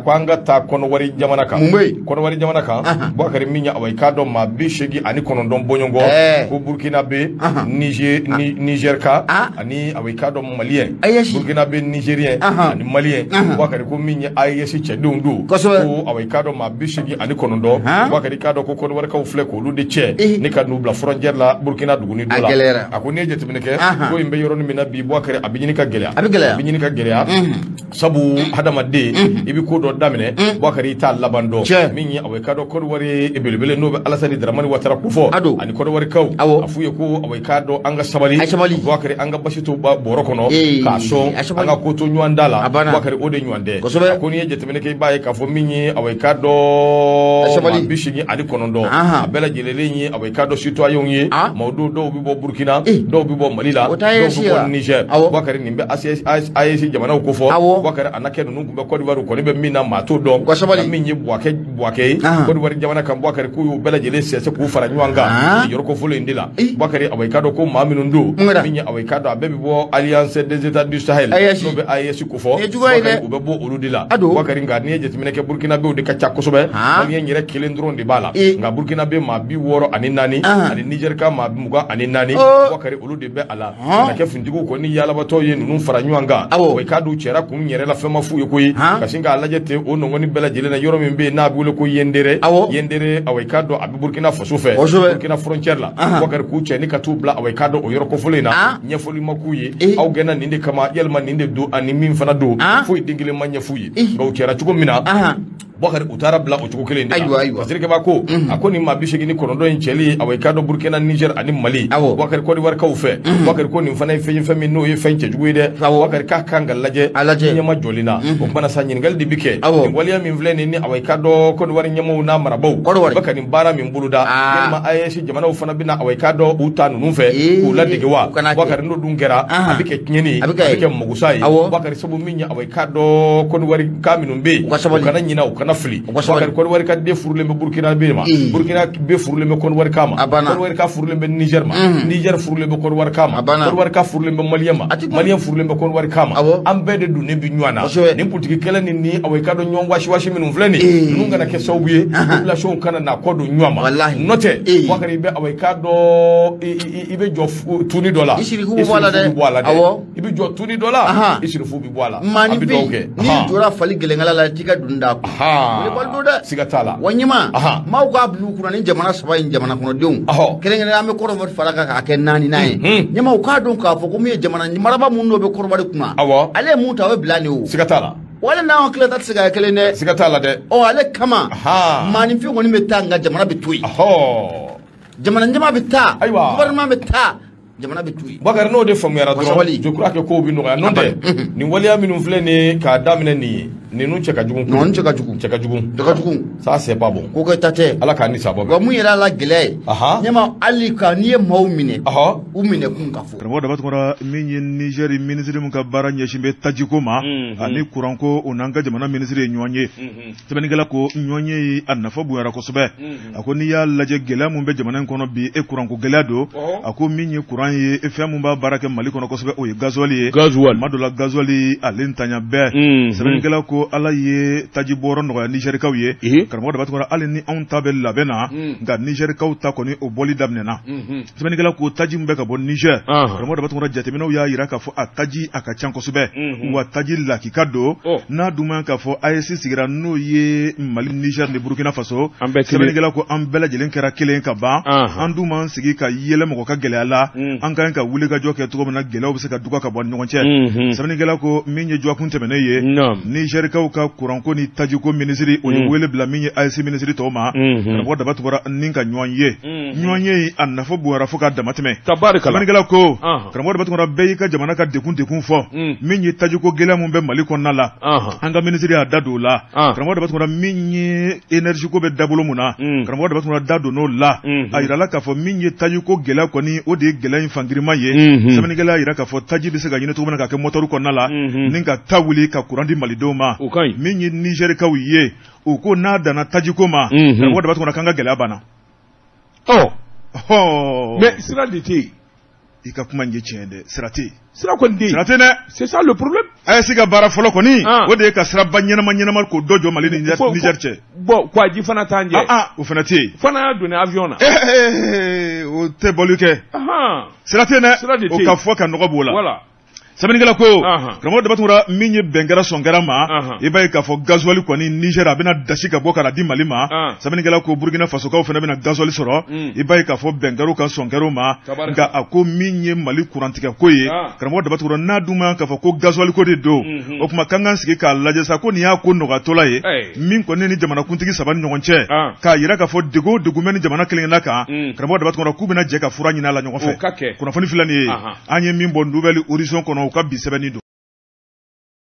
Ko an ka taa Kɔnɔwari jamana kan. Mun bɛ yen? Kɔnɔwari jamana kan, Bubakari, min ye awa i k'a dɔn maa 89 bɔɲɔgɔn ko Burkinabé, Niger, Niger ka ani awa i k'a dɔn Malien, Burkinabé, Nigérien ani Malien, Bubakari, ko min ye AES cɛdenw don, ko awa i k'a dɔn maa 89, Bubakari, i k'a dɔn ko Kɔnɔwarikaw filɛ k'olu de cɛ ni ka n'u bila frontière la Burkina duguni dɔ la. A ko n'i ye jateminɛ kɛ, ko in bɛ yɔrɔnin min na bi, Bubakari, a bɛ ɲini ka gɛlɛya, a bɛ gɛlɛya, a bɛ ɲini ka gɛlɛya, sabu hadamaden i bɛ ko dɔ daminɛ, Bubakari, i t'a laban dɔn. Min ye awa i k'a dɔn Kɔdiwari belebele n'o bɛ Alasani Daramani Watara kofɔ ani Kɔdiwarikaw, a f'u ye ko awa i k'a dɔn an ka sabali, Bubakari, an ka basi to bɔrɔ kɔnɔ k'a sɔn, an ka ko to ɲɔgɔn da la, Bubakari, o de ɲɔgɔn tɛ. A ko n'i ye jateminɛ kɛ, i b'a ye k'a fɔ min ye awa i k'a dɔn maa 89, a bɛɛ lajɛlen ye awa i k'a dɔn citoyenw ye, maaw dɔw bɛ bɔ Burkina, dɔw bɛ bɔ Mali la, dɔw bɛ bɔ Niger. Bubakari, nin bɛ AES jamanaw kofɔ. Bubakari, a na kɛ ninnu tun bɛ Kɔdiwari kɔni bɛ min na, maa t'o dɔn. Min ye Buwakɛ ye Kɔdiwari jamana kan, Bubakari, k'u y'u bɛɛ lajɛlen sɛnsɛn k'u fara ɲɔgɔn kan nin yɔrɔ kofɔlen in de la. Bubakari, awa i k'a dɔn ko maa minnu don, min ye awa i k'a dɔn a bɛɛ bɛ bɔ Alliance des États du Sahel, n'o bɛ AES kofɔ, Bubakari, u bɛ bɔ olu de la. Bubakari, nka n'i ye jateminɛ kɛ, Burkinabéw de ka ca kosɛbɛ, Malien yɛrɛ kelen dɔrɔn de b'a la, nka Burkinabé maa 64 ani Niger ka maa 24, Bubakari, olu de bɛ a la. Ka kɛ finitigiw kɔni yaalabatɔ ye ninnu fara ɲɔgɔn kan, wa i k'a dɔn cɛra kun yɛrɛ la, fɛn ma f'u ye koyi, ka sin k'a lajɛ ten o nɔngɔni bɛɛ lajɛlen na, yɔrɔ min bɛ yen n'a bɛ wele ko Yendere, Yendere, awa i k'a dɔn a bɛ Burkina Faso fɛ, Burkina frontière la. Bubakari, k'u cɛ ni ka t'u bila awa i k'a dɔn o yɔrɔ kofɔlen in na, ɲɛfɔli ma k'u ye aw gɛnna nin de kama, yalima nin de don ani min fana don, foyi den kelen ma ɲɛf'u ye. Nka u cɛra cogo min na, Bubakari, u taara bila o cogo kelen de la. Parce que ko a ko nin maa 89 in cɛli awa i k'a dɔn Burkina, Niger ani Mali, Bubakari, Kɔdiwarikaw fɛ, Bubakari, ko nin fana ye fɛn ye, fɛn min n'o ye fɛn cɛjugu ye dɛ. Bubakari, k'a kan ka lajɛ ɲɛma jɔlen na. O kumana sa, ɲininkali de bi kɛ: nin waleya min filɛ nin ni awa i k'a dɔn Kɔdiwari ɲɛmaw n'a marabaw bɛ ka nin baara min boloda, yalima AES jamanaw fana bɛna awa i k'a dɔn u ta ninnu fɛ k'u ladege wa? Bubakari, n'o dun kɛra, a bɛ kɛ tiɲɛni ye, a bɛ kɛ magosa ye. Bubakari, sabu min ye awa i k'a dɔn Kɔdiwari ka minnu bɛ yen, u kana ɲinɛ, u kana fili. Bubakari, Kɔdiwari ka den furulen bɛ Burkina bɛ ma, Burkina bɛ furulen bɛ Kɔdiwari ka ma, Kɔdiwari ka furulen bɛ Niger ma, Niger furulen bɛ Kɔdiwari ka ma, Kɔdiwari ka furulen bɛ Malien ma, Malien furulen bɛ Kɔdiwari ka ma. An bɛɛ de donnen bi ɲɔgɔn na. Nin politiki kɛlɛ nin ni awa i k'a dɔn ɲɔgɔn wasi-wasi minnu filɛ nin ninnu kana kɛ sababu ye population kana na kɔ don ɲɔgɔn ma. N'o tɛ, Bubakari, i bɛ awa i k'a dɔn i bɛ jɔ tuni dɔ la, i sirifu bɛ bɔ a la dɛ. Bɔ a la dɛ, i bɛ jɔ tuni dɔ la, i sirifu bɛ bɔ a la. A bɛ dɔw kɛ, n'i jɔra fali gɛlɛnkala la, t'i ka doni d'a kun. Volleyball don dɛ. Siga t'a la. Wa ɲɛma, maaw k'a bila u kunna ni jamana saba in jamana kɔnɔdenw, kɛrɛnkɛrɛnnenya an bɛ Kɔrɔwari fara kan k'a kɛ naani ye. Ɲɛma, u k'a dɔn k'a fɔ ko min ye jamana maraba minnu dɔw bɛ Kɔrɔwari kunna, ale ye mun ta, o bɛ bila nin o. Siga t'a la. Wale n'anw tila ta tɛ se ka kɛ kelen dɛ. Siga t'a la dɛ. Ɔ, ale kama, maaninfin kɔni bɛ taa, nka jamana bɛ to yen. Jamana ɲɛmaa bɛ taa, gouvernement bɛ taa, jamana bɛ to yen. Bakari, n'o de faamuyara dɔrɔn, je crois que kow bɛ nɔgɔya. N'o tɛ, nin waleya minnu filɛ nin ye k'a daminɛ nin ye, ninnu cɛ ka jugu. Non, cɛ ka jugu. Cɛ ka jugu. Cɛ ka jugu. Ça, c'est pas bon. Ko kɛ ta tɛ. Ala k'a ni sababa. Wa mun yɛrɛ y'a la gɛlɛya ye, ɲɛma, hali ka n'i ye maaw minɛ, u minɛ kun ka fɔ. Karamɔgɔ Daba Tunkara, min ye Nizɛri minisiri min ka baara ɲɛsin bɛ tajiko ma ani kuranko, o n'an ka jamana minisiri ye ɲɔgɔn ye. Sɛbɛnnikɛla ko ɲɔgɔn ye a nafa bonyara kosɛbɛ. A ko n'i y'a lajɛ, gɛlɛya min bɛ jamana in kɔnɔ bi, e kuranko gɛlɛya don. A ko min ye kuran ye, fɛn min b'a baara kɛ Mali kɔnɔ kosɛbɛ, o ye gasoil ye. Gasoil ma dɔ la, gasoil ale ntanya bɛɛ. Sɛbɛnnikɛla ko Ala ye taji bɔyɔrɔ nɔgɔya Nizɛrikaw ye. Karamɔgɔ Daba Tunkara, hali ni anw ta bɛ labɛn na, nka Nizɛrikaw ta kɔni, o bɔli daminɛna. Sɛbɛnnikɛla ko taji min bɛ ka bɔ Nizɛr, karamɔgɔ Daba Tunkara, jateminɛw y'a jira k'a fɔ a taji a ka ca kosɛbɛ, wa taji lakika don. N'a dun man k'a fɔ AES sigira, n'o ye Mali, Niger ni Burkina Faso, sɛbɛnnikɛla ko an bɛɛ lajɛlen kɛra kelen ka ban. An dun m'an sigi ka yɛlɛ mɔgɔ ka gɛlɛya la. An ka kan ka wuli ka jɔ kɛ cogo min na gɛlɛyaw bɛ se ka duga ka bɔ ni ɲɔgɔn cɛ. Sɛbɛnnikɛla ko min ye dɔgɔkun tɛmɛnen ye, Nizɛrikaw ka kuranko ni tajiko minisiri, o ye wele bila min ye AES minisiri tɔw ma, karamɔgɔ Daba Tunkara, ni ka ɲɔgɔn ye. Ɲɔgɔn ye a nafa bonyara fo k'a damatɛmɛ. Sɛbɛnnikɛla ko, karamɔgɔ Daba Tunkara, bɛɛ y'i ka jamana ka dekun dekun fɔ. Min ye tajiko gɛlɛya min bɛ Mali kɔnɔna la, an ka minisiri y'a da don o la. Karamɔgɔ Daba Tunkara, min ye énergie ko bɛ dabolo mun na, karamɔgɔ Daba Tunkara da don n'o la. A yirala k'a fɔ min ye tajiko gɛlɛya kɔni, o de ye gɛlɛya in fangirima ye. Sɛbɛnnikɛla y'a yira k'a fɔ taji bɛ se ka ɲini cogo min na ka kɛ moteur kɔnɔna la ni ka ta wuli ka kuran di malidenw ma. Min ye Nizɛrikaw ye, u ko n'a danna tajiko ma, karamɔgɔ Daba Tunkara, k'an ka gɛlɛya banna. Ɔ, mais sira de tɛ yen. I ka kuma in ye tiɲɛ dɛ, sira tɛ yen. Sira kɔni tɛ yen. Sira tɛ dɛ. C'est ça le problème. AES ka baara fɔlɔ kɔni, o de ye ka siraba ɲɛnama ɲɛnama k'o dɔ jɔ Mali ni Niger cɛ. Bon, Kɔji fana t'an jɛ. Ah, o fana tɛ yen. Fana y'a donni avion na. O tɛ bɔli kɛ. Sira tɛ yen dɛ. Sira de tɛ yen. O ka fɔ ka nɔgɔ b'o la. Voilà. Sɛbɛnnikɛla ko, karamɔgɔ Daba Tunkara, min ye bɛn kɛra sɔn kɛra ma, i b'a ye k'a fɔ gasoil kɔni Niger a bɛna dasi ka bɔ ka na di Mali ma. Sɛbɛnnikɛla ko Burkina Fasokaw fana bɛna gasoil sɔrɔ. I b'a ye k'a fɔ bɛn kɛra u kan sɔn kɛra u ma. Nka a ko min ye Mali kurantigɛ ko ye, karamɔgɔ Daba Tunkara, n'a dun ma k'a fɔ ko gasoil ko de don, o tuma k'an k'an sigi k'a lajɛ sa ko nin y'a ko nɔgɔyatɔla ye, min kɔni ni jamanakuntigi saba ni ɲɔgɔn cɛ, k'a yira k'a fɔ degun o degun bɛ ni jamana kelen-kelenna kan, karamɔgɔ Daba Tunkara, k'u bɛna jɛ ka fura ɲini a la ɲɔgɔn fɛ. Kunnafoni filɛ nin ye, an ye min bɔ Nouvel Horizon kɔnɔ, u ka bi sɛbɛnni don.